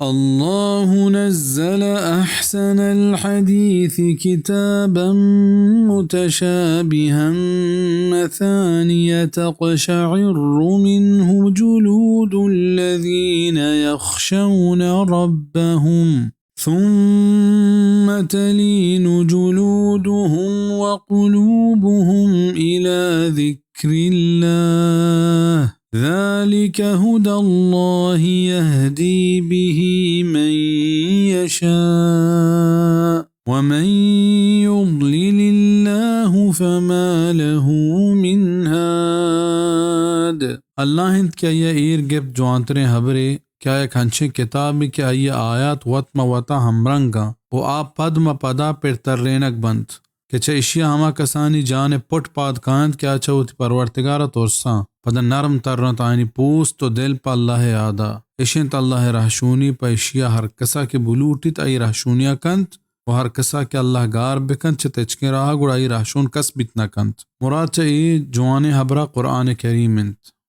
الله نزل أحسن الحديث كتابا متشابها مثاني تقشعر منه جلود الذين يخشون ربهم ثم تلين جلودهم وقلوبهم إلى ذكر الله ذلك هدى الله يهدي به من يشاء ومن يضلل الله فما له من هاد۔ اللہ انت کہ آئی ء ایر گپت جوانتریں ہبرے کہ آ یک انچیں کتابے کہ آئی ء آیات وت ماں وتا ہمرنگ انت و آ پد ماں پدا پر ترینگ بنت کہ چہ اشی ء ہما کسانی جان ء پٹ پاد کاینت کہ آ چہ وتی پرورتگار ء ترساں، پدا نرم تر انت آیانی پوست و دل پہ اللہ ء یاد ء۔ اش انت اللہ ء رہشونی، پہ اشی ء ہر کسا کہ بلوٹیت آئی رہشونی ء کنت و ہر کسا کہ اللہ گار بکنت چہ تچکیں راہ ء گڑا آئی رہشون کس بیت نہ کنت۔ مراد چہ اے جوانیں ہبرا قرآن کریم انت۔